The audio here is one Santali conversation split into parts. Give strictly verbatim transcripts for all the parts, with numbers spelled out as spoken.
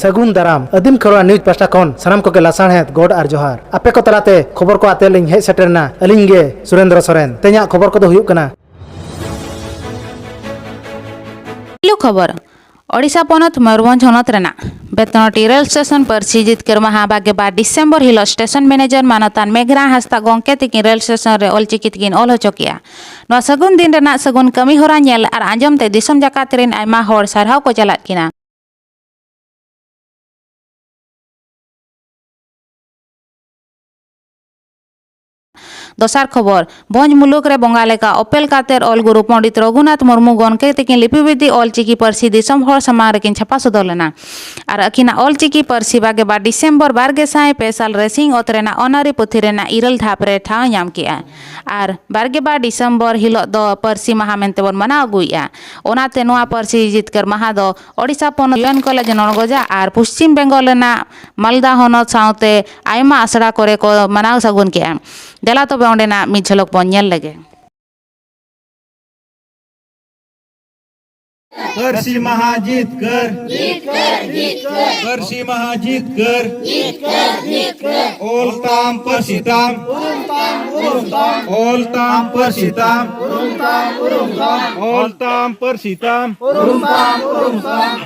ᱥᱟᱹᱜᱩᱱ ᱫᱟᱨᱟᱢ᱾ ᱟᱹᱫᱤᱢ ᱠᱷᱮᱨᱣᱟᱲ ᱱᱤᱭᱩᱡᱽ ᱯᱟᱦᱴᱟ ᱠᱷᱚᱱ ᱥᱟᱱᱟᱢ ᱠᱚᱜᱮ ᱞᱟᱥᱟᱲᱦᱮᱫ ᱜᱚᱰ ᱟᱨ ᱡᱚᱦᱟᱨ᱾ ᱟᱯᱮ ᱠᱚ ᱛᱟᱞᱟᱛᱮ ᱠᱷᱚᱵᱚᱨ ᱠᱚ ᱟᱛᱮ ᱞᱤᱧ ᱦᱮᱡ ᱥᱮᱴᱮᱨ ᱮᱱᱟ ᱟᱹᱞᱤᱧ ᱜᱮ ᱥᱩᱨᱮᱱᱫᱨᱚ ᱥᱚᱨᱮᱱ᱾ ᱛᱮᱦᱮᱧᱟᱜ ᱠᱷᱚᱵᱚᱨ ᱠᱚᱫᱚ ᱦᱩᱭᱩᱜ ᱠᱟᱱᱟ᱾ ᱯᱩᱭᱞᱩ ᱠᱷᱚᱵᱚᱨ, ᱳᱰᱤᱥᱟ ᱯᱚᱱᱚᱛ ᱢᱚᱭᱩᱨᱵᱷᱚᱸᱡᱽ ᱦᱚᱱᱚᱛ ᱨᱮᱱᱟᱜ ᱵᱮᱛᱱᱚᱴᱤ ᱨᱮᱞ ᱥᱴᱮᱥᱚᱱ ᱯᱟᱹᱨᱥᱤ ᱡᱤᱛᱠᱟᱹᱨ ᱢᱟᱦᱟ ᱵᱟᱜᱮ ᱵᱟᱨ ᱰᱤᱥᱮᱢᱵᱚᱨ ᱦᱤᱞᱳᱜ ᱥᱴᱮᱥᱚᱱ ᱢᱮᱱᱮᱡᱚᱨ ᱢᱟᱱᱚᱛᱟᱱ ᱢᱮᱜᱷᱨᱟ ᱦᱟᱸᱥᱫᱟ ᱜᱚᱢᱠᱮ ᱛᱤᱠᱤᱱ ᱨᱮᱞ ᱥᱴᱮᱥᱚᱱ ᱨᱮ ᱚᱞᱪᱤᱠᱤ ᱛᱮᱠᱤᱱ ᱚᱞ ᱦᱚᱪᱚ ᱠᱮᱜᱼᱟ᱾ ᱱᱚᱣᱟ ᱥᱟᱹᱜᱩᱱ ᱫᱤᱱ ᱨᱮᱱᱟᱜ ᱥᱟᱹᱜᱩᱱ ᱠᱟᱹᱢᱤ ᱦᱚᱨᱟ ᱧᱮᱞ ᱟᱨ ᱟᱸᱡᱚᱢ ᱛᱮ ᱫᱤᱥᱚᱢ ᱡᱟᱠᱟᱛ ᱨᱮᱱ ᱟᱭᱢᱟ ᱦᱚᱲ ᱥᱟᱨᱦᱟᱣ ᱠᱚ ᱪᱟᱞᱟᱜ ᱠᱤᱱᱟ᱾ ᱫᱚᱥᱟᱨ ᱠᱷᱚᱵᱚᱨ, ᱵᱷᱚᱸᱡᱽ ᱢᱩᱞᱩᱠ ᱨᱮ ᱵᱚᱸᱜᱟ ᱞᱮᱠᱟ ᱚᱯᱮᱞ ᱠᱟᱛᱮᱨ ᱚᱞ ᱜᱩᱨᱩ ᱯᱚᱸᱰᱤᱛ ᱨᱚᱜᱷᱩᱱᱟᱛᱷ ᱢᱩᱨᱢᱩ ᱜᱚᱢᱠᱮ ᱛᱤᱠᱤᱱ ᱞᱤᱯᱤ ᱵᱤᱫᱤ ᱚᱞ ᱪᱤᱠᱤ ᱯᱟᱹᱨᱥᱤ ᱫᱤᱥᱚᱢ ᱦᱚᱲ ᱥᱟᱢᱟᱝ ᱨᱮᱠᱤᱱ ᱪᱷᱟᱯᱟ ᱥᱚᱫᱚᱨ ᱞᱮᱱᱟ᱾ ᱟᱨ ᱟᱹᱠᱤᱱᱟᱜ ᱚᱞ ᱪᱤᱠᱤ ᱯᱟᱹᱨᱥᱤ ᱵᱟᱜᱮ ᱵᱟᱨ ᱰᱤᱥᱮᱢᱵᱚᱨ ᱵᱟᱨ ᱜᱮᱥᱟᱭ ᱯᱮ ᱥᱟᱞ ᱨᱮ ᱥᱤᱧ ᱚᱛ ᱨᱮᱱᱟᱜ ᱚᱱᱚᱨᱤ ᱯᱩᱛᱷᱤ ᱨᱮᱱᱟᱜ ᱤᱨᱟᱹᱞ ᱫᱷᱟᱯ ᱨᱮ ᱴᱷᱟᱶ ᱧᱟᱢ ᱠᱮᱜᱼᱟ᱾ ᱟᱨ ᱵᱟᱨ ᱜᱮ ᱵᱟᱨ ᱰᱤᱥᱮᱢᱵᱚᱨ ᱦᱤᱞᱳᱜ ᱫᱚ ᱯᱟᱹᱨᱥᱤ ᱢᱟᱦᱟ ᱢᱮᱱᱛᱮ ᱵᱚᱱ ᱢᱟᱱᱟᱣ ᱟᱹᱜᱩᱭᱮᱫᱼᱟ᱾ ᱚᱱᱟᱛᱮ ᱱᱚᱣᱟ ᱯᱟᱹᱨᱥᱤ ᱡᱤᱛᱠᱟᱹᱨ ᱢᱟᱦᱟ ᱫᱚ ᱳᱰᱤᱥᱟ ᱯᱚᱱᱚᱛ ᱭᱩ ᱮᱱ ᱠᱚᱞᱮᱡᱽ ᱱᱚᱲᱜᱚᱡᱟ ᱟᱨ ᱯᱚᱥᱪᱤᱢ ᱵᱮᱝᱜᱚᱞ ᱨᱮᱱᱟᱜ ᱢᱟᱞᱫᱟ ᱦᱚᱱᱚᱛ ᱥᱟᱶᱛᱮ ᱟᱭᱢᱟ ᱟᱥᱲᱟ ᱠᱚᱨᱮ ᱠᱚ ᱢᱟᱱᱟᱣ ᱥᱟᱹᱜᱩᱱ ᱠᱮᱜᱼᱟ᱾ ᱫᱮᱞᱟ ᱛᱚᱵᱮ ᱚᱸᱰᱮᱱᱟᱜ ᱢᱤᱫ ᱡᱷᱟᱞᱚᱠ ᱵᱚᱱ ᱧᱮᱞ ᱞᱮᱜᱮ᱾ ᱯᱟᱹᱨᱥᱤ ᱢᱟᱦᱟ ᱡᱤᱛᱠᱟᱹᱨ᱾ ᱯᱟᱹᱨᱥᱤ ᱢᱟᱦᱟ ᱡᱤᱛᱠᱟᱹᱨ᱾ ᱚᱞ ᱛᱟᱢ ᱯᱟᱹᱨᱥᱤ ᱛᱟᱢ᱾ ᱚᱞ ᱛᱟᱢ ᱯᱟᱹᱨᱥᱤ ᱛᱟᱢ᱾ ᱚᱞ ᱛᱟᱢ ᱯᱟᱹᱨᱥᱤ ᱛᱟᱢ᱾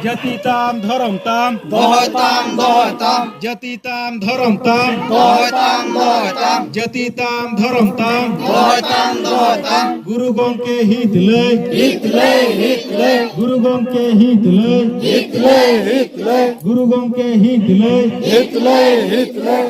ᱡᱟᱹᱛᱤ ᱛᱟᱢ ᱫᱷᱚᱨᱚᱢ ᱛᱟᱢ᱾ ᱫᱚᱦᱚᱭ ᱛᱟᱢ, ᱫᱚᱦᱚᱭ ᱛᱟᱢ᱾ ᱡᱟᱹᱛᱤ ᱛᱟᱢ ᱫᱷᱚᱨᱚᱢ ᱛᱟᱢ᱾ ᱫᱚᱦᱚᱭ ᱛᱟᱢ, ᱫᱚᱦᱚᱭ ᱛᱟᱢ᱾ ᱡᱟᱹᱛᱤ ᱛᱟᱢ ᱫᱷᱚᱨᱚᱢ ᱛᱟᱢ᱾ ᱫᱚᱦᱚᱭ ᱛᱟᱢ, ᱫᱚᱦᱚᱭ ᱛᱟᱢ᱾ ᱜᱩᱨᱩ ᱜᱚᱢᱠᱮ ᱦᱤᱛ ᱞᱟᱹᱭ᱾ ᱦᱤᱛ ᱞᱟᱹᱭ, ᱦᱤᱛ ᱞᱟᱹᱭ᱾ ᱜᱩᱨᱩ ᱜᱚᱢᱠᱮ ᱦᱤᱛ ᱞᱟᱹᱭ᱾ ᱦᱤᱛ ᱞᱟᱹᱭ, ᱦᱤᱛ ᱞᱟᱹᱭ᱾ ᱜᱩᱨᱩ ᱜᱚᱢᱠᱮ ᱦᱤᱛ ᱞᱟᱹᱭ᱾ ᱦᱤᱛ ᱞᱟᱹᱭ, ᱦᱤᱛ ᱞᱟᱹᱭ᱾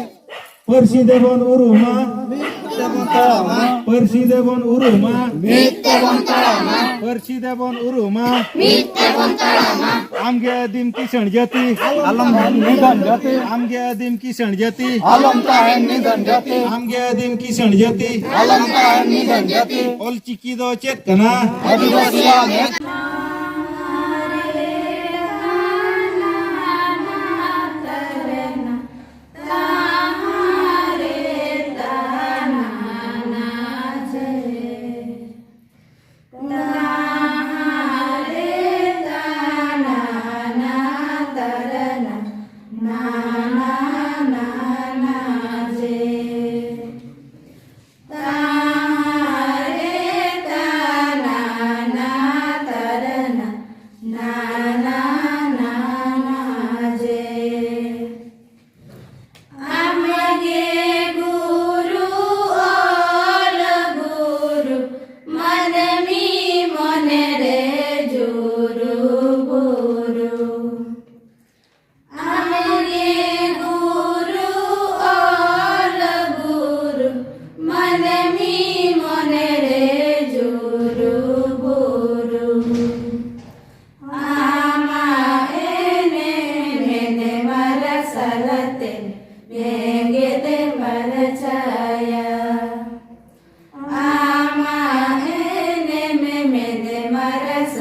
ᱯᱟᱹᱨᱥᱤ ᱛᱮᱵᱚᱱ ᱩᱨᱩᱢᱟ᱾ ᱢᱤᱫ ᱛᱮᱵᱚᱱ ᱛᱟᱲᱟᱢᱟ᱾ ᱯᱟᱹᱨᱥᱤ ᱛᱮᱵᱚᱱ ᱩᱨᱩᱢᱟ᱾ ᱢᱤᱫ ᱛᱮᱵᱚᱱ ᱛᱟᱲᱟᱢᱟ᱾ ᱯᱟᱹᱨᱥᱤ ᱛᱮᱵᱚᱱ ᱩᱨᱩᱢᱟ᱾ ᱢᱤᱫ ᱛᱮᱵᱚᱱ ᱛᱟᱲᱟᱢᱟ᱾ ᱟᱢᱜᱮ ᱟᱹᱫᱤᱢ ᱠᱤᱥᱟᱹᱬ ᱡᱟᱹᱛᱤ᱾ ᱟᱞᱚᱢ ᱛᱟᱦᱮᱱ ᱱᱤᱫᱷᱟᱱ ᱡᱟᱹᱛᱤ᱾ ᱟᱢᱜᱮ ᱟᱹᱫᱤᱢ ᱠᱤᱥᱟᱹᱬ ᱡᱟᱹᱛᱤ᱾ ᱟᱞᱚᱢ ᱛᱟᱦᱮᱱ ᱱᱤᱫᱷᱟᱱ ᱡᱟᱹᱛᱤ᱾ ᱟᱢᱜᱮ ᱟᱹᱫᱤᱢ ᱠᱤᱥᱟᱹᱬ ᱡᱟᱹᱛᱤ᱾ ᱟᱞᱚᱢ ᱛᱟᱦᱮᱱ ᱱᱤᱫᱷᱟᱱ ᱡᱟᱹᱛᱤ᱾ ᱚᱞᱪᱤᱠᱤ ᱫᱚ ᱪᱮᱫ ᱠᱟᱱᱟ? ᱟᱹᱫᱤᱵᱟᱹᱥᱤᱭᱟᱜ ᱢᱮᱫ᱾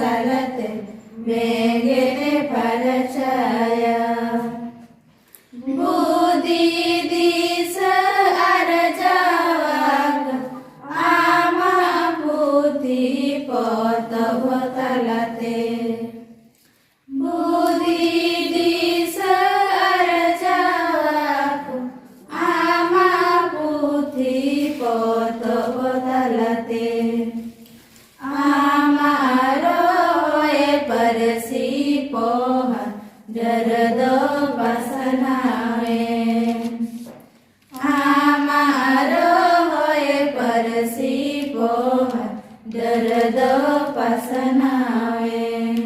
ᱛᱟᱞᱟᱛᱮ ᱵᱮᱸᱜᱮᱫ ᱮ ᱯᱷᱟᱨᱪᱟᱭᱟ᱾ ᱵᱩᱫᱷᱤ ᱫᱤᱥᱟᱹ ᱟᱨᱡᱟᱣ ᱟᱠᱟᱫ ᱟᱢᱟᱜ ᱯᱩᱛᱷᱤ ᱯᱚᱛᱚᱵ ᱛᱟᱞᱟᱛᱮ᱾ ᱵᱩᱫᱷᱤ ᱫᱤᱥᱟᱹ ᱟᱨᱡᱟᱣ ᱟᱠᱚ ᱟᱢᱟᱜ ᱯᱩᱛᱷᱤ ᱯᱚᱛᱚᱵ ᱛᱟᱞᱟᱛᱮ᱾ ᱟᱢᱟᱜ ᱨᱚᱦᱚᱭ ᱯᱟᱹᱨᱥᱤ ᱯᱚᱦᱟ ᱰᱟᱹᱨ ᱫᱚ ᱯᱟᱥᱱᱟᱣᱮᱱ᱾ ᱟᱢᱟᱜ ᱨᱚᱦᱚᱭ ᱯᱟᱹᱨᱥᱤ ᱯᱚᱦᱟ ᱰᱟᱹᱨ ᱫᱚ ᱯᱟᱥᱱᱟᱣᱮᱱ᱾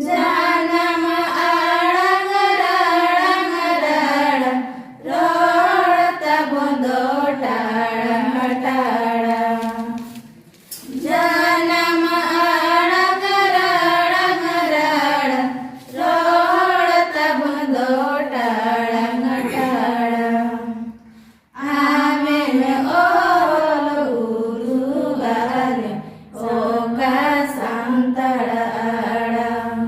ᱡᱟᱱᱟᱢ ᱟᱲᱟᱝ ᱨᱟᱲᱟᱝ ᱨᱟᱲᱟᱝ, ᱨᱚᱲ ᱛᱟᱵᱚᱱ ᱫᱚ ᱴᱟᱲᱟᱝ ᱴᱟᱲᱟᱝ᱾ ᱡᱟᱱᱟᱢ ᱟᱲᱟᱝ ᱨᱟᱲᱟᱝ ᱨᱟᱲᱟᱝ, ᱨᱚᱲ ᱛᱟᱵᱚᱱ ᱫᱚ ᱴᱟᱲᱟᱝ ᱴᱟᱲᱟᱝ᱾ ᱟᱢᱮᱢ ᱚᱞ ᱩᱫᱩᱜ ᱟᱞᱮ ᱚᱠᱟ ᱥᱟᱱᱛᱟᱲ ᱟᱲᱟᱝ᱾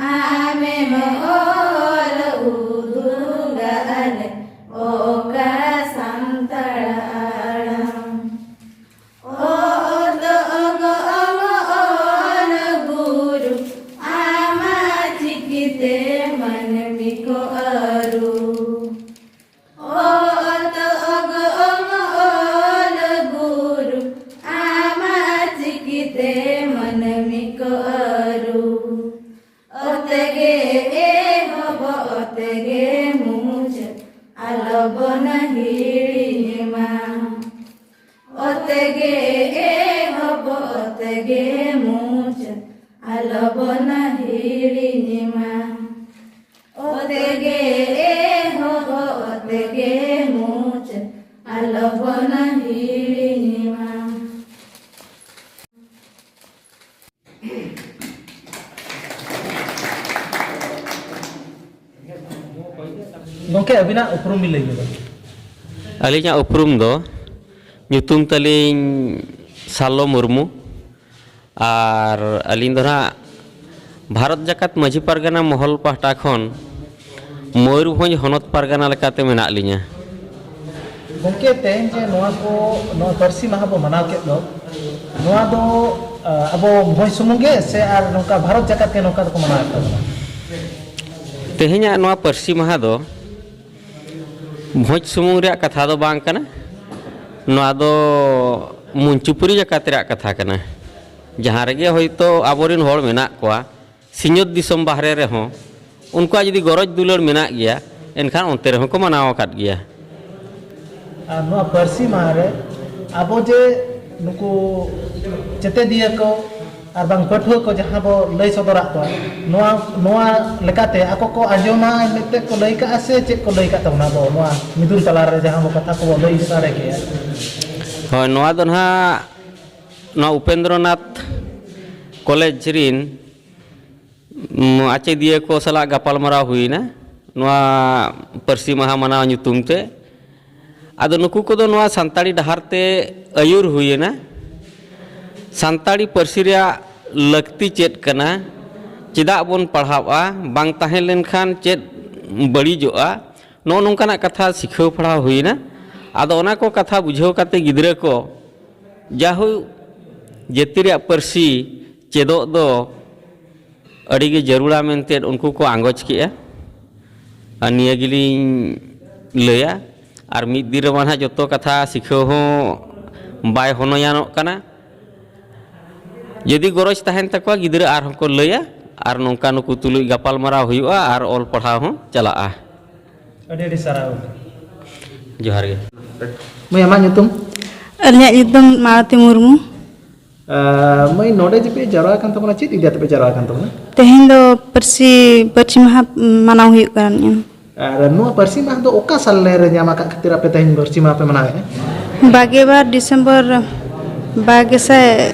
ᱟᱢᱮᱢ ᱚᱞ ᱩᱫᱩᱜ ᱟᱞᱮ ᱚᱠᱟ ᱥᱟᱱᱛᱟᱲ ᱟᱲᱟᱝ᱾ ᱚ, ᱚ, ᱫᱚ, ᱚ, ᱜᱚ, ᱚ, ᱜᱚ, ᱚᱞ ᱜᱩᱨᱩ, ᱟᱢᱟᱜ ᱪᱤᱠᱤᱛᱮ ᱢᱟᱹᱱᱢᱤ ᱠᱚ ᱟᱹᱨᱩ᱾ ᱚ, ᱚ, ᱫᱚ, ᱚ, ᱜᱚ, ᱚ, ᱜᱚ, ᱚᱞ ᱜᱩᱨᱩ, ᱟᱢᱟᱜ ᱪᱤᱠᱤᱛᱮ ᱢᱟᱹᱱᱢᱤ ᱠᱚ ᱟᱹᱨᱩ᱾ ᱚᱛᱮᱜᱮ ᱮᱦᱚᱵ, ᱚᱛᱮᱜᱮ ᱢᱩᱪᱟᱹᱫ, ᱟᱞᱚᱵᱚᱱ ᱦᱤᱲᱤᱧ ᱢᱟ᱾ ᱚᱛᱮᱜᱮ ᱮᱦᱚᱵ, ᱚᱛᱮᱜᱮ ᱢᱩᱪᱟᱹᱫ, ᱟᱞᱚᱵᱚᱱ ᱦᱤᱲᱤᱧ ᱢᱟ᱾ ᱚᱛᱮᱜᱮ ᱮᱦᱚᱵ, ᱚᱛᱮᱜᱮ ᱢᱩᱪᱟᱹᱫ, ᱟᱞᱚᱵᱚᱱ ᱦᱤᱲᱤᱧ ᱢᱟ᱾ ᱜᱚᱢᱠᱮ, ᱟᱹᱵᱤᱱᱟᱜ ᱩᱯᱨᱩᱢ ᱵᱤᱱ ᱞᱟᱹᱭ ᱧᱚᱜᱟ᱾ ᱟᱹᱞᱤᱧᱟᱜ ᱩᱯᱨᱩᱢ ᱫᱚ, ᱧᱩᱛᱩᱢ ᱛᱟᱹᱞᱤᱧ ᱥᱟᱞᱚ ᱢᱩᱨᱢᱩ᱾ ᱟᱨ ᱟᱹᱞᱤᱧ ᱫᱚ ᱱᱟᱦᱟᱜ ᱵᱷᱟᱨᱚᱛ ᱡᱟᱠᱟᱛ ᱢᱟᱹᱡᱷᱤ ᱯᱟᱨᱜᱟᱱᱟ ᱢᱚᱦᱚᱞ ᱯᱟᱦᱴᱟ ᱠᱷᱚᱱ ᱢᱚᱭᱩᱨᱵᱷᱚᱸᱡᱽ ᱦᱚᱱᱚᱛ ᱯᱟᱨᱜᱟᱱᱟ ᱞᱮᱠᱟᱛᱮ ᱢᱮᱱᱟᱜ ᱞᱤᱧᱟ᱾ ᱜᱚᱢᱠᱮ, ᱛᱮᱦᱮᱧ ᱡᱮ ᱱᱚᱣᱟ ᱠᱚ, ᱱᱚᱣᱟ ᱯᱟᱹᱨᱥᱤ ᱢᱟᱦᱟ ᱵᱚ ᱢᱟᱱᱟᱣ ᱠᱮᱫ ᱫᱚ, ᱱᱚᱣᱟ ᱫᱚ, ᱟ, ᱟᱵᱚ ᱵᱷᱚᱸᱡᱽ ᱥᱩᱢᱩᱝ ᱜᱮ ᱥᱮ ᱟᱨ ᱱᱚᱝᱠᱟ ᱵᱷᱟᱨᱚᱛ ᱡᱟᱠᱟᱛ ᱜᱮ ᱱᱚᱝᱠᱟ ᱫᱚᱠᱚ ᱢᱟᱱᱟᱣᱮᱫ ᱛᱟᱵᱚᱱᱟ? ᱛᱮᱦᱮᱧᱟᱜ ᱱᱚᱣᱟ ᱯᱟᱹᱨᱥᱤ ᱢᱟᱦᱟ ᱫᱚ ᱵᱷᱚᱸᱡᱽ ᱥᱩᱢᱩᱝ ᱨᱮᱭᱟᱜ ᱠᱟᱛᱷᱟ ᱫᱚ ᱵᱟᱝ ᱠᱟᱱᱟ, ᱱᱚᱣᱟ ᱫᱚ ᱢᱚᱧᱪᱩᱯᱩᱨᱤ ᱡᱟᱠᱟᱛ ᱨᱮᱭᱟᱜ ᱠᱟᱛᱷᱟ ᱠᱟᱱᱟ᱾ ᱡᱟᱦᱟᱸ ᱨᱮᱜᱮ ᱦᱚᱭᱛᱳ ᱟᱵᱚᱨᱮᱱ ᱦᱚᱲ ᱢᱮᱱᱟᱜ ᱠᱚᱣᱟ, ᱥᱤᱧᱚᱛ ᱫᱤᱥᱚᱢ ᱵᱟᱦᱨᱮ ᱨᱮᱦᱚᱸ, ᱩᱱᱠᱩᱣᱟᱜ ᱡᱩᱫᱤ ᱜᱚᱨᱚᱡᱽ ᱫᱩᱞᱟᱹᱲ ᱢᱮᱱᱟᱜ ᱜᱮᱭᱟ, ᱮᱱᱠᱷᱟᱱ ᱚᱱᱛᱮ ᱨᱮᱦᱚᱸ ᱠᱚ ᱢᱟᱱᱟᱣ ᱟᱠᱟᱫ ᱜᱮᱭᱟ᱾ ᱟᱨ ᱱᱚᱣᱟ ᱯᱟᱹᱨᱥᱤ ᱢᱟᱦᱟ ᱨᱮ ᱟᱵᱚ ᱡᱮ ᱱᱩᱠᱩ ᱪᱮᱛᱮᱫᱤᱭᱟᱹ ᱠᱚ ᱟᱨ ᱵᱟᱝ ᱯᱟᱹᱴᱷᱩᱣᱟᱹ ᱠᱚ ᱡᱟᱦᱟᱸ ᱵᱚ ᱞᱟᱹᱭ ᱥᱚᱫᱚᱨᱟᱜ ᱠᱚᱣᱟ, ᱱᱚᱣᱟ, ᱱᱚᱣᱟ ᱞᱮᱠᱟᱛᱮ ᱟᱠᱚ ᱠᱚ ᱟᱸᱡᱚᱢᱟ ᱢᱮᱱᱛᱮ ᱠᱚ ᱞᱟᱹᱭ ᱠᱟᱜᱼᱟ ᱥᱮ ᱪᱮᱫ ᱠᱚ ᱞᱟᱹᱭ ᱠᱟᱜ ᱛᱟᱵᱚᱱᱟ ᱟᱵᱚ ᱱᱚᱣᱟ ᱢᱤᱫᱩᱱ ᱛᱟᱞᱟᱨᱮ ᱡᱟᱦᱟᱸ ᱵᱚ ᱠᱟᱛᱷᱟ ᱠᱚᱵᱚ ᱞᱟᱹᱭ ᱥᱟᱰᱮ ᱠᱮᱜᱼᱟ? ᱦᱳᱭ, ᱱᱚᱣᱟ ᱫᱚ ᱱᱟᱦᱟᱜ ᱱᱚᱣᱟ ᱩᱯᱮᱱᱫᱨᱚᱱᱟᱛᱷ ᱠᱚᱞᱮᱡᱽ ᱨᱤᱱ, ᱩᱢ, ᱟᱪᱮᱫᱤᱭᱟᱹ ᱠᱚ ᱥᱟᱞᱟᱜ ᱜᱟᱯᱟᱞᱢᱟᱨᱟᱣ ᱦᱩᱭᱮᱱᱟ ᱱᱚᱣᱟ ᱯᱟᱹᱨᱥᱤ ᱢᱟᱦᱟ ᱢᱟᱱᱟᱣ ᱧᱩᱛᱩᱢ ᱛᱮ᱾ ᱟᱫᱚ ᱱᱩᱠᱩ ᱠᱚᱫᱚ ᱱᱚᱣᱟ ᱥᱟᱱᱛᱟᱲᱤ ᱰᱟᱦᱟᱨ ᱛᱮ ᱟᱹᱭᱩᱨ ᱦᱩᱭᱮᱱᱟ᱾ ᱥᱟᱱᱛᱟᱲᱤ ᱯᱟᱹᱨᱥᱤ ᱨᱮᱭᱟᱜ ᱞᱟᱹᱠᱛᱤ ᱪᱮᱫ ᱠᱟᱱᱟ, ᱪᱮᱫᱟᱜ ᱵᱚᱱ ᱯᱟᱲᱦᱟᱣᱟ, ᱵᱟᱝ ᱛᱟᱦᱮᱸ ᱞᱮᱱᱠᱷᱟᱱ ᱪᱮᱫ ᱵᱟᱹᱲᱤᱡᱚᱜᱼᱟ, ᱱᱚᱜᱼᱚ ᱱᱚᱝᱠᱟᱱᱟᱜ ᱠᱟᱛᱷᱟ ᱥᱤᱠᱷᱟᱹᱣ ᱯᱟᱲᱦᱟᱣ ᱦᱩᱭᱮᱱᱟ᱾ ᱟᱫᱚ ᱚᱱᱟ ᱠᱚ ᱠᱟᱛᱷᱟ ᱵᱩᱡᱷᱟᱹᱣ ᱠᱟᱛᱮ ᱜᱤᱫᱽᱨᱟᱹ ᱠᱚ ᱡᱟᱦᱳᱠ, ᱡᱟᱹᱛᱤ ᱨᱮᱭᱟᱜ ᱯᱟᱹᱨᱥᱤ ᱪᱮᱫᱚᱜ ᱫᱚ ᱟᱹᱰᱤ ᱜᱮ ᱡᱟᱹᱨᱩᱲᱟ ᱢᱮᱱᱛᱮ ᱩᱱᱠᱩ ᱠᱚ ᱟᱸᱜᱚᱪ ᱠᱮᱜᱼᱟ᱾ ᱟᱨ ᱱᱤᱭᱟᱹ ᱜᱮᱞᱤᱧ ᱞᱟᱹᱭᱟ᱾ ᱟᱨ ᱢᱤᱫ ᱫᱤᱱ ᱨᱮᱢᱟ ᱱᱟᱦᱟᱜ ᱡᱚᱛᱚ ᱠᱟᱛᱷᱟ ᱥᱤᱠᱷᱟᱹᱣ ᱦᱚᱸ ᱵᱟᱭ ᱦᱚᱱᱚᱭᱟᱱᱚᱜ ᱠᱟᱱᱟ᱾ ᱡᱩᱫᱤ ᱜᱚᱨᱚᱡᱽ ᱛᱟᱦᱮᱱ ᱛᱟᱠᱚᱣᱟ, ᱜᱤᱫᱽᱨᱟᱹ ᱟᱨᱦᱚᱸ ᱠᱚ ᱞᱟᱹᱭᱟ ᱟᱨ ᱱᱚᱝᱠᱟ ᱱᱩᱠᱩ ᱛᱩᱞᱩᱡ ᱜᱟᱯᱟᱞᱢᱟᱨᱟᱣ ᱦᱩᱭᱩᱜᱼᱟ ᱟᱨ ᱚᱞ ᱯᱟᱲᱦᱟᱣ ᱦᱚᱸ ᱪᱟᱞᱟᱜᱼᱟ᱾ ᱟᱹᱰᱤ ᱟᱹᱰᱤ ᱥᱟᱨᱦᱟᱣ᱾ ᱡᱚᱦᱟᱨ ᱜᱮ᱾ ᱢᱟᱹᱭ, ᱟᱢᱟᱜ ᱧᱩᱛᱩᱢ? ᱟᱹᱞᱤᱧᱟᱜ ᱧᱩᱛᱩᱢ ᱢᱟᱞᱚᱛᱤ ᱢᱩᱨᱢᱩ᱾ ᱟᱸ, ᱢᱟᱹᱭ, ᱱᱚᱰᱮ ᱡᱮ ᱯᱮ ᱡᱟᱣᱨᱟ ᱟᱠᱟᱱ ᱛᱟᱵᱚᱱᱟ, ᱪᱮᱫ ᱤᱫᱤ ᱠᱟᱛᱮ ᱯᱮ ᱡᱟᱣᱨᱟ ᱟᱠᱟᱱ ᱛᱟᱵᱚᱱᱟ? ᱛᱮᱦᱮᱧ ᱫᱚ ᱯᱟᱹᱨᱥᱤ, ᱯᱟᱹᱨᱥᱤ ᱢᱟᱦᱟ ᱢᱟᱱᱟᱣ ᱦᱩᱭᱩᱜ ᱠᱟᱱᱟ᱾ ᱟᱨ ᱱᱚᱣᱟ ᱯᱟᱹᱨᱥᱤ ᱢᱟᱦᱟ ᱫᱚ ᱚᱠᱟ ᱥᱟᱞ ᱨᱮ ᱧᱟᱢ ᱟᱠᱟᱫ ᱠᱷᱟᱹᱛᱤᱨ ᱟᱯᱮ ᱛᱮᱦᱮᱧ ᱯᱟᱹᱨᱥᱤ ᱢᱟᱦᱟ ᱯᱮ ᱢᱟᱱᱟᱣᱮᱫᱼᱟ? ᱵᱟᱜᱮ ᱵᱟᱨ ᱰᱤᱥᱮᱢᱵᱚᱨ ᱵᱟᱨ ᱜᱮᱥᱟᱭ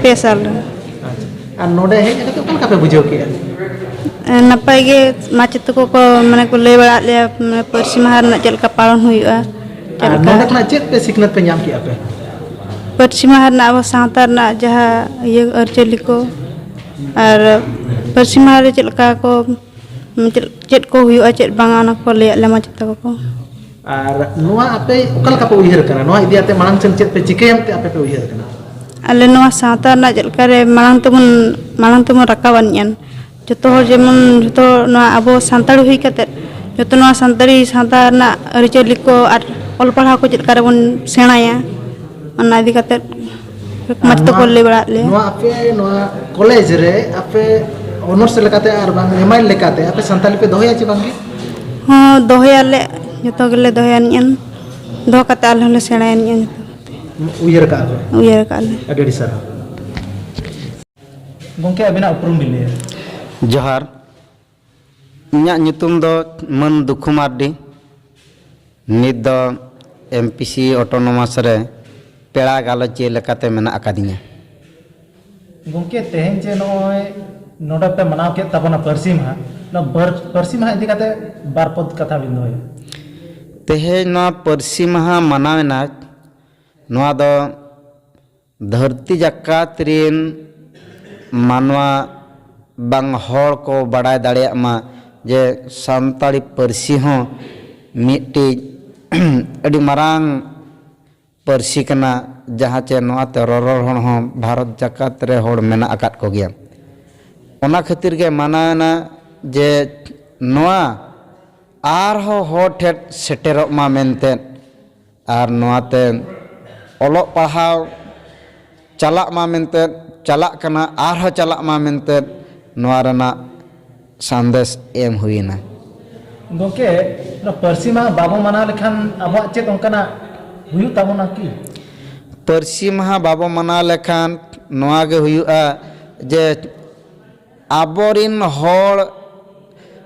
ᱯᱮ ᱥᱟᱞ ᱨᱮ᱾ ᱟᱪᱪᱷᱟ᱾ ᱟᱨ ᱱᱚᱰᱮ ᱦᱮᱡ ᱠᱟᱛᱮ ᱚᱠᱟ ᱞᱮᱠᱟ ᱯᱮ ᱵᱩᱡᱷᱟᱹᱣ ᱠᱮᱫᱼᱟ? ᱮ, ᱱᱟᱯᱟᱭ ᱜᱮ, ᱢᱟᱪᱮᱫ ᱛᱟᱠᱚ ᱠᱚ, ᱢᱟᱱᱮ, ᱠᱚ ᱞᱟᱹᱭ ᱵᱟᱲᱟ ᱟᱫ ᱞᱮᱭᱟ, ᱢᱟᱱᱮ, ᱯᱟᱹᱨᱥᱤ ᱢᱟᱦᱟ ᱨᱮᱱᱟᱜ ᱪᱮᱫ ᱞᱮᱠᱟ ᱯᱟᱞᱚᱱ ᱦᱩᱭᱩᱜᱼᱟ, ᱪᱮᱫ ᱟᱨ ᱞᱮᱠᱟ᱾ ᱱᱚᱰᱮ ᱠᱷᱚᱱᱟᱜ ᱪᱮᱫ ᱯᱮ ᱥᱤᱠᱷᱱᱟᱹᱛ ᱯᱮ ᱧᱟᱢ ᱠᱮᱫᱼᱟ ᱯᱮ? ᱯᱟᱹᱨᱥᱤ ᱢᱟᱦᱟ ᱨᱮᱱᱟᱜ, ᱟᱵᱚ ᱥᱟᱶᱛᱟ ᱨᱮᱱᱟᱜ ᱡᱟᱦᱟᱸ ᱤᱭᱟᱹ ᱟᱹᱨᱤᱪᱟᱹᱞᱤ ᱠᱚ, ᱟᱨ ᱯᱟᱹᱨᱥᱤ ᱢᱟᱦᱟ ᱨᱮ ᱪᱮᱫ ᱞᱮᱠᱟ ᱠᱚ, ᱪᱮᱫ, ᱪᱮᱫ ᱠᱚ ᱦᱩᱭᱩᱜᱼᱟ, ᱪᱮᱫ ᱵᱟᱝᱟ, ᱚᱱᱟ ᱠᱚ ᱞᱟᱹᱭᱟᱫ ᱞᱮᱢᱟ ᱡᱚᱛᱚ ᱠᱚ᱾ ᱟᱨ ᱱᱚᱣᱟ ᱟᱯᱮ ᱚᱠᱟ ᱞᱮᱠᱟ ᱯᱮ ᱩᱭᱦᱟᱹᱨ ᱠᱟᱱᱟ? ᱱᱚᱣᱟ ᱤᱫᱤ ᱠᱟᱛᱮ ᱢᱟᱲᱟᱝ ᱥᱮᱱ ᱪᱮᱫ ᱯᱮ ᱪᱤᱠᱟᱹᱭᱟ ᱢᱮᱱᱛᱮ ᱟᱯᱮ ᱯᱮ ᱩᱭᱦᱟᱹᱨ ᱠᱟᱱᱟ? ᱟᱞᱮ ᱱᱚᱣᱟ ᱥᱟᱶᱛᱟ ᱨᱮᱱᱟᱜ ᱪᱮᱫ ᱞᱮᱠᱟ ᱨᱮ ᱢᱟᱲᱟᱝ ᱛᱮᱵᱚᱱ, ᱢᱟᱲᱟᱝ ᱛᱮᱵᱚᱱ ᱨᱟᱠᱟᱵᱟ ᱱᱤᱡ ᱡᱚᱛᱚ ᱦᱚᱲ ᱡᱮᱢᱚᱱ, ᱡᱚᱛᱚ ᱱᱚᱣᱟ ᱟᱵᱚ ᱥᱟᱱᱛᱟᱲ ᱦᱩᱭ ᱠᱟᱛᱮᱫ, ᱡᱚᱛᱚ ᱱᱚᱣᱟ ᱥᱟᱱᱛᱟᱲᱤ ᱥᱟᱶᱛᱟ ᱨᱮᱱᱟᱜ ᱟᱹᱨᱤᱪᱟᱹᱞᱤ ᱠᱚ ᱟᱨ ᱚᱞ ᱯᱟᱲᱦᱟᱣ ᱠᱚ ᱪᱮᱫ ᱞᱮᱠᱟ ᱨᱮᱵᱚᱱ ᱥᱮᱬᱟᱭᱟ, ᱚᱱᱟ ᱤᱫᱤ ᱠᱟᱛᱮᱫ ᱟᱨ ᱢᱟᱪᱮᱛᱟ ᱠᱚ ᱱᱚᱣᱟ, ᱞᱟᱹᱭ ᱵᱟᱲᱟᱜ ᱞᱮᱭᱟ᱾ ᱱᱚᱣᱟ ᱟᱯᱮ ᱱᱚᱣᱟ ᱠᱚᱞᱮᱡᱽ ᱨᱮ ᱟᱯᱮ ᱚᱱᱟᱨᱥ ᱞᱮᱠᱟᱛᱮ ᱟᱨ ᱵᱟᱝ ᱮᱢ ᱟᱭ ᱞᱮᱠᱟᱛᱮ ᱟᱯᱮ ᱥᱟᱱᱛᱟᱲᱤ ᱯᱮ ᱫᱚᱦᱚᱭᱟ ᱪᱮ ᱵᱟᱝᱜᱮ? ᱦᱚᱸ, ᱫᱚᱦᱚᱭᱟᱞᱮ, ᱡᱚᱛᱚ ᱜᱮᱞᱮ ᱫᱚᱦᱚᱭᱟ ᱱᱤᱡ, ᱫᱚᱦᱚ ᱠᱟᱛᱮ ᱟᱞᱮ ᱦᱚᱸᱞᱮ ᱥᱮᱬᱟᱭᱟ ᱱᱤᱡ᱾ ᱩᱭᱦᱟᱹᱨ ᱠᱟᱜᱼᱟ ᱯᱮ? ᱩᱭᱦᱟᱹᱨ ᱠᱟᱜᱼᱟ ᱞᱮ᱾ ᱟᱹᱰᱤ ᱟᱹᱰᱤ ᱥᱟᱨᱦᱟᱣ᱾ ᱜᱚᱢᱠᱮ, ᱟᱹᱵᱤᱱᱟᱜ ᱩᱯᱨᱩᱢ ᱵᱤᱱ ᱞᱟᱹᱭᱟ? ᱡᱚᱦᱟᱨ᱾ ᱤᱧᱟᱹᱜ ᱧᱩᱛᱩᱢ ᱫᱚ ᱢᱟᱹᱱ ᱫᱩᱠᱷᱩ ᱢᱟᱨᱰᱤ᱾ ᱱᱤᱛ ᱫᱚ ᱮᱢ ᱯᱤ ᱥᱤ ᱚᱴᱳᱱᱚᱢᱟᱥ ᱨᱮ ᱯᱮᱲᱟ ᱜᱟᱞᱚᱪᱤᱭᱟᱹ ᱞᱮᱠᱟᱛᱮ ᱢᱮᱱᱟᱜ ᱟᱠᱟᱫᱤᱧᱟ᱾ ᱜᱚᱢᱠᱮ, ᱛᱮᱦᱮᱧ ᱡᱮ ᱱᱚᱜᱼᱚᱭ ᱱᱚᱰᱮ ᱯᱮ ᱢᱟᱱᱟᱣ ᱠᱮᱫ ᱛᱟᱵᱚᱱᱟ ᱯᱟᱹᱨᱥᱤ ᱢᱟᱦᱟ, ᱱᱚᱣᱟ ᱵᱟᱨ-, ᱯᱟᱹᱨᱥᱤ ᱢᱟᱦᱟ ᱤᱫᱤ ᱠᱟᱛᱮ ᱵᱟᱨ ᱯᱚᱫ ᱠᱟᱛᱷᱟ ᱵᱤᱱ ᱫᱚᱦᱚᱭᱟ᱾ ᱛᱮᱦᱮᱧ ᱱᱚᱣᱟ ᱯᱟᱹᱨᱥᱤ ᱢᱟᱦᱟ ᱢᱟᱱᱟᱣ ᱮᱱᱟ, ᱱᱚᱣᱟ ᱫᱚ ᱫᱷᱟᱹᱨᱛᱤ ᱡᱟᱠᱟᱛ ᱨᱤᱱ ᱢᱟᱱᱣᱟ ᱵᱟᱝ ᱦᱚᱲ ᱠᱚ ᱵᱟᱰᱟᱭ ᱫᱟᱲᱮᱭᱟᱜ ᱢᱟ ᱡᱮ ᱥᱟᱱᱛᱟᱲᱤ ᱯᱟᱹᱨᱥᱤ ᱦᱚᱸ ᱢᱤᱫᱴᱤᱡ ᱟᱹᱰᱤ ᱢᱟᱨᱟᱝ ᱯᱟᱹᱨᱥᱤ ᱠᱟᱱᱟ, ᱡᱟᱦᱟᱸ ᱪᱮ ᱱᱚᱣᱟᱛᱮ ᱨᱚᱨᱚᱲ ᱦᱚᱲ ᱦᱚᱸ ᱵᱷᱟᱨᱚᱛ ᱡᱟᱠᱟᱛ ᱨᱮ ᱦᱚᱲ ᱢᱮᱱᱟᱜ ᱟᱠᱟᱫ ᱠᱚᱜᱮᱭᱟ᱾ ᱚᱱᱟ ᱠᱷᱟᱹᱛᱤᱨ ᱜᱮ ᱢᱟᱱᱟᱣ ᱮᱱᱟ ᱡᱮ ᱱᱚᱣᱟ ᱟᱨᱦᱚᱸ ᱦᱚᱲ ᱴᱷᱮᱱ ᱥᱮᱴᱮᱨᱚᱜ ᱢᱟ ᱢᱮᱱᱛᱮ, ᱟᱨ ᱱᱚᱣᱟᱛᱮ ᱚᱞᱚᱜ ᱯᱟᱲᱦᱟᱣ ᱪᱟᱞᱟᱜ ᱢᱟ ᱢᱮᱱᱛᱮ, ᱪᱟᱞᱟᱜ ᱠᱟᱱᱟ, ᱟᱨᱦᱚᱸ ᱪᱟᱞᱟᱜ ᱢᱟ ᱢᱮᱱᱛᱮ ᱱᱚᱣᱟ ᱨᱮᱱᱟᱜ ᱥᱟᱸᱫᱮᱥ ᱮᱢ ᱦᱩᱭᱮᱱᱟ᱾ ᱜᱚᱢᱠᱮ, ᱱᱚᱣᱟ ᱯᱟᱹᱨᱥᱤ ᱢᱟᱦᱟ ᱵᱟᱵᱚ ᱢᱟᱱᱟᱣ ᱞᱮᱠᱷᱟᱱ ᱟᱵᱚᱣᱟᱜ ᱪᱮᱫ ᱚᱱᱠᱟᱱᱟᱜ ᱦᱩᱭᱩᱜ ᱛᱟᱵᱚᱱᱟ ᱠᱤ? ᱯᱟᱹᱨᱥᱤ ᱢᱟᱦᱟ ᱵᱟᱵᱚ ᱢᱟᱱᱟᱣ ᱞᱮᱠᱷᱟᱱ ᱱᱚᱣᱟ ᱜᱮ ᱦᱩᱭᱩᱜᱼᱟ ᱡᱮ ᱟᱵᱚᱨᱤᱱ ᱦᱚᱲ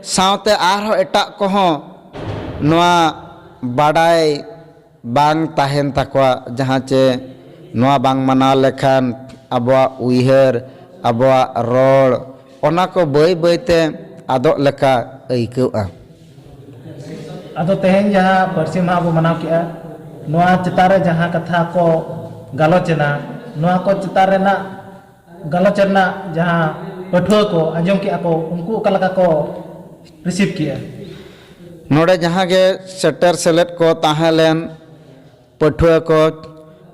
ᱥᱟᱶᱛᱮ ᱟᱨᱦᱚᱸ ᱮᱴᱟᱜ ᱠᱚᱦᱚᱸ ᱱᱚᱣᱟ ᱵᱟᱰᱟᱭ ᱵᱟᱝ ᱛᱟᱦᱮᱱ ᱛᱟᱠᱚᱣᱟ, ᱡᱟᱦᱟᱸ ᱪᱮ ᱱᱚᱣᱟ ᱵᱟᱝ ᱢᱟᱱᱟᱣ ᱞᱮᱠᱷᱟᱱ ᱟᱵᱚᱣᱟᱜ ᱩᱭᱦᱟᱹᱨ, ᱟᱵᱚᱣᱟᱜ ᱨᱚᱲ, ᱚᱱᱟ ᱠᱚ ᱵᱟᱹᱭ ᱵᱟᱹᱭᱛᱮ ᱟᱫᱚᱜ ᱞᱮᱠᱟ ᱟᱹᱭᱠᱟᱹᱜᱼᱟ᱾ ᱟᱫᱚ ᱛᱮᱦᱮᱧ ᱡᱟᱦᱟᱸ ᱯᱟᱹᱨᱥᱤ ᱢᱟᱦᱟ ᱵᱚ ᱢᱟᱱᱟᱣ ᱠᱮᱜᱼᱟ, ᱱᱚᱣᱟ ᱪᱮᱛᱟᱱ ᱨᱮ ᱡᱟᱦᱟᱸ ᱠᱟᱛᱷᱟ ᱠᱚ ᱜᱟᱞᱚᱪ ᱮᱱᱟ, ᱱᱚᱣᱟ ᱠᱚ ᱪᱮᱛᱟᱱ ᱨᱮᱱᱟᱜ ᱜᱟᱞᱚᱪ ᱨᱮᱱᱟᱜ ᱡᱟᱦᱟᱸ ᱯᱟᱹᱴᱷᱩᱣᱟᱹ ᱠᱚ ᱟᱸᱡᱚᱢ ᱠᱮᱜᱼᱟ ᱠᱚ, ᱩᱱᱠᱩ ᱚᱠᱟ ᱞᱮᱠᱟ ᱠᱚ receive ᱠᱮᱜᱼᱟ? ᱱᱚᱰᱮ ᱡᱟᱦᱟᱸ ᱜᱮ ᱥᱮᱴᱮᱨ ᱥᱮᱞᱮᱫ ᱠᱚ ᱛᱟᱦᱮᱸ ᱞᱮᱱ ᱯᱟᱹᱴᱷᱩᱣᱟᱹ ᱠᱚ,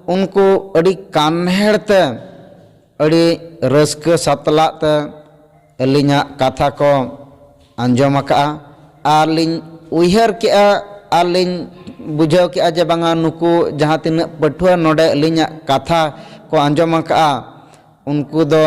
ᱩᱱᱠᱩ ᱟᱹᱰᱤ ᱠᱟᱱᱦᱮᱲ ᱛᱮ, ᱟᱹᱰᱤ ᱨᱟᱹᱥᱠᱟᱹ ᱥᱟᱛᱞᱟᱜ ᱛᱮ ᱟᱹᱞᱤᱧᱟᱜ ᱠᱟᱛᱷᱟ ᱠᱚ ᱟᱸᱡᱚᱢ ᱟᱠᱟᱫᱼᱟ᱾ ᱟᱨ ᱞᱤᱧ ᱩᱭᱦᱟᱹᱨ ᱠᱮᱜᱼᱟ, ᱟᱨ ᱞᱤᱧ ᱵᱩᱡᱷᱟᱹᱣ ᱠᱮᱜᱼᱟ ᱡᱮ ᱵᱟᱝᱟ, ᱱᱩᱠᱩ ᱡᱟᱦᱟᱸ ᱛᱤᱱᱟᱹᱜ ᱯᱟᱹᱴᱷᱩᱣᱟᱹ ᱱᱚᱰᱮ ᱟᱹᱞᱤᱧᱟᱜ ᱠᱟᱛᱷᱟ ᱠᱚ ᱟᱸᱡᱚᱢ ᱟᱠᱟᱫᱼᱟ, ᱩᱱᱠᱩ ᱫᱚ,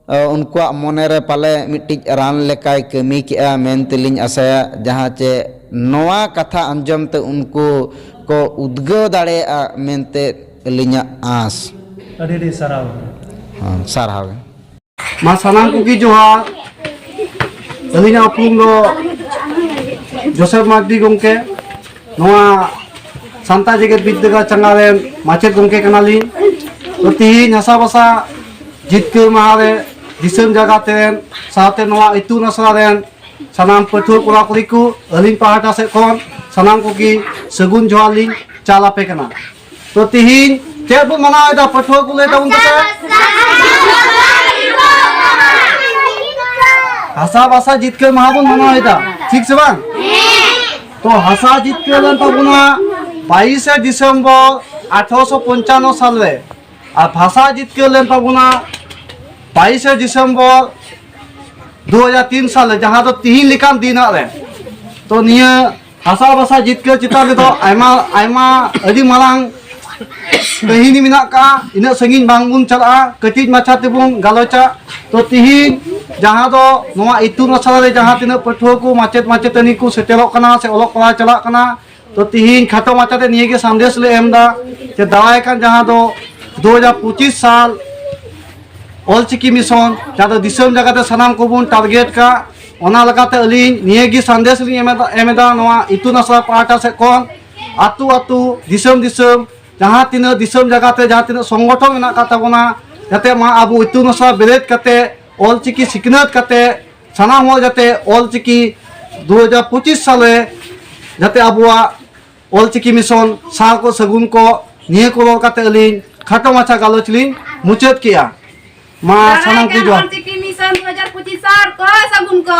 ᱟᱹ, ᱩᱱᱠᱩᱣᱟᱜ ᱢᱚᱱᱮ ᱨᱮ ᱯᱟᱞᱮ ᱢᱤᱫᱴᱤᱡ ᱨᱟᱱ ᱞᱮᱠᱟᱭ ᱠᱟᱹᱢᱤ ᱠᱮᱜᱼᱟ ᱢᱮᱱᱛᱮᱞᱤᱧ ᱟᱥᱟᱭᱟ, ᱡᱟᱦᱟᱸ ᱪᱮ ᱱᱚᱣᱟ ᱠᱟᱛᱷᱟ ᱟᱸᱡᱚᱢ ᱛᱮ ᱩᱱᱠᱩ ᱠᱚ ᱩᱫᱽᱜᱟᱹᱣ ᱫᱟᱲᱮᱭᱟᱜᱼᱟ ᱢᱮᱱᱛᱮ ᱟᱹᱞᱤᱧᱟᱜ ᱟᱸᱥ᱾ ᱟᱹᱰᱤ ᱟᱹᱰᱤ ᱥᱟᱨᱦᱟᱣ᱾ ᱦᱚᱸ, ᱥᱟᱨᱦᱟᱣ ᱜᱮ᱾ ᱢᱟ ᱥᱟᱱᱟᱢ ᱠᱚᱜᱮ ᱡᱚᱦᱟᱨ᱾ ᱟᱹᱞᱤᱧᱟᱜ ᱩᱯᱨᱩᱢ ᱫᱚ ᱡᱳᱥᱮᱯ ᱢᱟᱨᱰᱤ ᱜᱚᱢᱠᱮ, ᱱᱚᱣᱟ ᱥᱟᱱᱛᱟᱲ ᱡᱮᱜᱮᱛ ᱵᱤᱨᱫᱟᱹᱜᱟᱲ ᱪᱟᱸᱜᱟ ᱨᱮᱱ ᱢᱟᱪᱮᱫ ᱜᱚᱢᱠᱮ ᱠᱟᱱᱟᱞᱤᱧ᱾ ᱛᱚ, ᱛᱤᱦᱤᱧ ᱦᱟᱥᱟ ᱵᱷᱟᱥᱟ ᱡᱤᱛᱠᱟᱹᱨ ᱢᱟᱦᱟ ᱨᱮ ᱫᱤᱥᱚᱢ ᱡᱟᱠᱟᱛ ᱨᱮᱱ ᱥᱟᱶᱛᱮ ᱱᱚᱣᱟ ᱤᱛᱩᱱ ᱟᱥᱲᱟ ᱨᱮᱱ ᱥᱟᱱᱟᱢ ᱯᱟᱹᱴᱷᱩᱣᱟᱹ ᱠᱚᱲᱟ ᱠᱩᱲᱤ ᱠᱚ ᱟᱹᱞᱤᱧ ᱯᱟᱦᱴᱟ ᱥᱮᱫ ᱠᱷᱚᱱ ᱥᱟᱱᱟᱢ ᱠᱚᱜᱮ ᱥᱟᱹᱜᱩᱱ ᱡᱚᱦᱟᱨ ᱞᱤᱧ ᱪᱟᱞ ᱟᱯᱮ ᱠᱟᱱᱟ᱾ ᱛᱚ, ᱛᱤᱦᱤᱧ ᱪᱮᱫ ᱵᱚ ᱢᱟᱱᱟᱣ ᱮᱫᱟ? ᱯᱟᱹᱴᱷᱩᱣᱟᱹ ᱠᱚ ᱞᱟᱹᱭ ᱛᱟᱵᱚᱱ ᱯᱮᱥᱮ᱾ ᱦᱟᱥᱟ ᱵᱷᱟᱥᱟ ᱡᱤᱛᱠᱟᱹᱨ ᱢᱟᱦᱟ ᱵᱚᱱ ᱢᱟᱱᱟᱣ ᱮᱫᱟ, ᱴᱷᱤᱠ ᱥᱮ ᱵᱟᱝ? ᱛᱚ, ᱦᱟᱥᱟ ᱡᱤᱛᱠᱟᱹᱨ ᱞᱮᱱ ᱛᱟᱵᱚᱱᱟ ᱵᱟᱭᱤᱥᱮ ᱰᱤᱥᱮᱢᱵᱚᱨ ᱟᱴᱷᱨᱚᱥᱚ ᱯᱚᱧᱪᱟᱱᱱᱚ ᱥᱟᱞ ᱨᱮ᱾ ᱟᱨ ᱵᱷᱟᱥᱟ ᱡᱤᱛᱠᱟᱹᱨ ᱞᱮᱱ ᱛᱟᱵᱚᱱᱟ ᱵᱟᱭᱤᱥᱮ ᱰᱤᱥᱮᱢᱵᱚᱨ ᱫᱩ ᱦᱟᱡᱟᱨ ᱛᱤᱱ ᱥᱟᱞ ᱨᱮ, ᱡᱟᱦᱟᱸ ᱫᱚ ᱛᱤᱦᱤᱧ ᱞᱮᱠᱟᱱ ᱫᱤᱱ ᱦᱟᱸᱜ ᱨᱮ᱾ ᱛᱚ, ᱱᱤᱭᱟᱹ ᱦᱟᱥᱟ ᱵᱷᱟᱥᱟ ᱡᱤᱛᱠᱟᱹᱨ ᱪᱮᱛᱟᱱ ᱨᱮᱫᱚ ᱟᱭᱢᱟ, ᱟᱭᱢᱟ, ᱟᱹᱰᱤ ᱢᱟᱨᱟᱝ ᱠᱟᱹᱦᱱᱤ ᱢᱮᱱᱟᱜ ᱠᱟᱜᱼᱟ᱾ ᱤᱱᱟᱹᱜ ᱥᱟᱺᱜᱤᱧ ᱵᱟᱝ ᱵᱚᱱ ᱪᱟᱞᱟᱜᱼᱟ, ᱠᱟᱹᱴᱤᱡ ᱢᱟᱪᱷᱟ ᱛᱮᱵᱚᱱ ᱜᱟᱞᱚᱪᱟ᱾ ᱛᱚ, ᱛᱤᱦᱤᱧ ᱡᱟᱦᱟᱸ ᱫᱚ ᱱᱚᱣᱟ ᱤᱛᱩᱱ ᱟᱥᱲᱟ ᱨᱮ ᱡᱟᱦᱟᱸ ᱛᱤᱱᱟᱹᱜ ᱯᱟᱹᱴᱷᱩᱣᱟᱹ ᱠᱚ, ᱢᱟᱪᱮᱫ ᱢᱟᱪᱮᱛᱟᱹᱱᱤ ᱠᱚ ᱥᱮᱴᱮᱨᱚᱜ ᱠᱟᱱᱟ ᱥᱮ ᱚᱞᱚᱜ ᱯᱟᱲᱦᱟᱣ ᱪᱟᱞᱟᱜ ᱠᱟᱱᱟ, ᱛᱚ, ᱛᱤᱦᱤᱧ ᱠᱷᱟᱴᱚ ᱢᱟᱪᱷᱟ ᱛᱮ ᱱᱤᱭᱟᱹ ᱜᱮ ᱥᱟᱸᱫᱮᱥ ᱞᱮ ᱮᱢ ᱮᱫᱟ ᱡᱮ ᱫᱟᱨᱟᱭ ᱠᱟᱱ ᱡᱟᱦᱟᱸ ᱫᱚ ᱫᱩ ᱦᱟᱡᱟᱨ ᱯᱚᱸᱪᱤᱥ ᱥᱟᱞ ᱚᱞᱪᱤᱠᱤ ᱢᱤᱥᱚᱱ, ᱡᱟᱦᱟᱸ ᱫᱚ ᱫᱤᱥᱚᱢ ᱡᱟᱠᱟᱛ ᱨᱮ ᱥᱟᱱᱟᱢ ᱠᱚᱵᱚᱱ target ᱠᱟᱜ, ᱚᱱᱟ ᱞᱮᱠᱟᱛᱮ ᱟᱹᱞᱤᱧ ᱱᱤᱭᱟᱹ ᱜᱮ ᱥᱟᱸᱫᱮᱥ ᱞᱤᱧ ᱮᱢ ᱮᱫᱟ, ᱮᱢ ᱮᱫᱟ ᱱᱚᱣᱟ ᱤᱛᱩᱱ ᱟᱥᱲᱟ ᱯᱟᱦᱴᱟ ᱥᱮᱫ ᱠᱷᱚᱱ ᱟᱹᱛᱩ ᱟᱹᱛᱩ, ᱫᱤᱥᱚᱢ ᱫᱤᱥᱚᱢ, ᱡᱟᱦᱟᱸ ᱛᱤᱱᱟᱹᱜ ᱫᱤᱥᱚᱢ ᱡᱟᱠᱟᱛ ᱨᱮ ᱡᱟᱦᱟᱸ ᱛᱤᱱᱟᱹᱜ ᱥᱚᱝᱜᱚᱴᱷᱚᱱ ᱢᱮᱱᱟᱜ ᱟᱠᱟᱫ ᱛᱟᱵᱚᱱᱟ, ᱡᱟᱛᱮ ᱢᱟ ᱟᱵᱚ ᱤᱛᱩᱱ ᱟᱥᱲᱟ ᱵᱮᱨᱮᱫ ᱠᱟᱛᱮ ᱚᱞᱪᱤᱠᱤ ᱥᱤᱠᱷᱱᱟᱹᱛ ᱠᱟᱛᱮ ᱥᱟᱱᱟᱢ ᱦᱚᱲ ᱡᱟᱛᱮ ᱚᱞᱪᱤᱠᱤ ᱫᱩ ᱦᱟᱡᱟᱨ ᱯᱚᱸᱪᱤᱥ ᱥᱟᱞ ᱨᱮ ᱡᱟᱛᱮ ᱟᱵᱚᱣᱟᱜ ᱚᱞᱪᱤᱠᱤ ᱢᱤᱥᱚᱱ ᱥᱟᱨ ᱠᱚ ᱥᱟᱹᱜᱩᱱ ᱠᱚ ᱱᱤᱭᱟᱹ ᱠᱚ ᱨᱚᱲ ᱠᱟᱛᱮ ᱟᱹᱞᱤᱧ ᱠᱷᱟᱴᱚ ᱢᱟᱪᱷᱟ ᱜᱟᱞᱚᱪ ᱞᱤᱧ ᱢᱩᱪᱟᱹᱫ ᱠᱮᱜᱼᱟ᱾ ᱢᱟ ᱥᱟᱱᱟᱢ ᱠᱚ ᱡᱚᱦᱟᱨ᱾ ᱚᱞᱪᱤᱠᱤ ᱢᱤᱥᱚᱱ ᱫᱩ ᱦᱟᱡᱟᱨ ᱯᱚᱸᱪᱤᱥ ᱥᱟᱨ ᱠᱚ ᱥᱟᱹᱜᱩᱱ ᱠᱚ᱾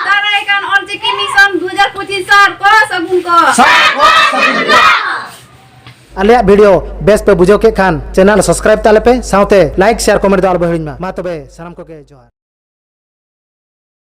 ᱫᱟᱨᱟᱭ ᱠᱟᱱ ᱚᱞᱪᱤᱠᱤ ᱢᱤᱥᱚᱱ ᱫᱩ ᱦᱟᱡᱟᱨ ᱯᱚᱸᱪᱤᱥ ᱥᱟᱨ ᱠᱚ ᱥᱟᱹᱜᱩᱱ ᱠᱚ᱾ ᱟᱞᱮᱭᱟᱜ ᱵᱷᱤᱰᱤᱭᱳ ᱵᱮᱥ ᱯᱮ ᱵᱩᱡᱷᱟᱹᱣ ᱠᱮᱫ ᱠᱷᱟᱱ ᱪᱮᱱᱮᱞ ᱥᱟᱵᱥᱠᱨᱟᱭᱤᱵ ᱛᱟᱞᱮ ᱯᱮ, ᱥᱟᱶᱛᱮ ᱞᱟᱭᱤᱠ, ᱥᱮᱭᱟᱨ, ᱠᱚᱢᱮᱱᱴ ᱫᱚ ᱟᱞᱚ ᱯᱮ ᱦᱤᱲᱤᱧ ᱢᱟ᱾ ᱢᱟ ᱛᱚᱵᱮ ᱥᱟᱱᱟᱢ ᱠᱚᱜᱮ ᱡᱚᱦᱟᱨ᱾